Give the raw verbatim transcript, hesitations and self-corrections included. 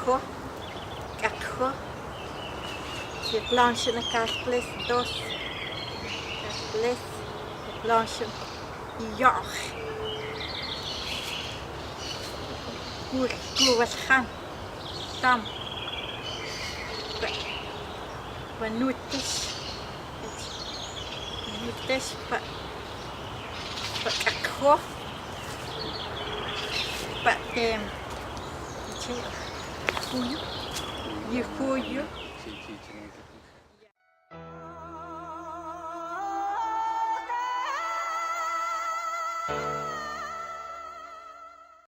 K'akho, k'akho. Siplansha na karples dos. Karples, siplansha. Iyoh. Ku, ku walhan. Tam. Ba, banutes. Banutes pa, pa k'akho. Pa tem. Yuyu. Yuyu.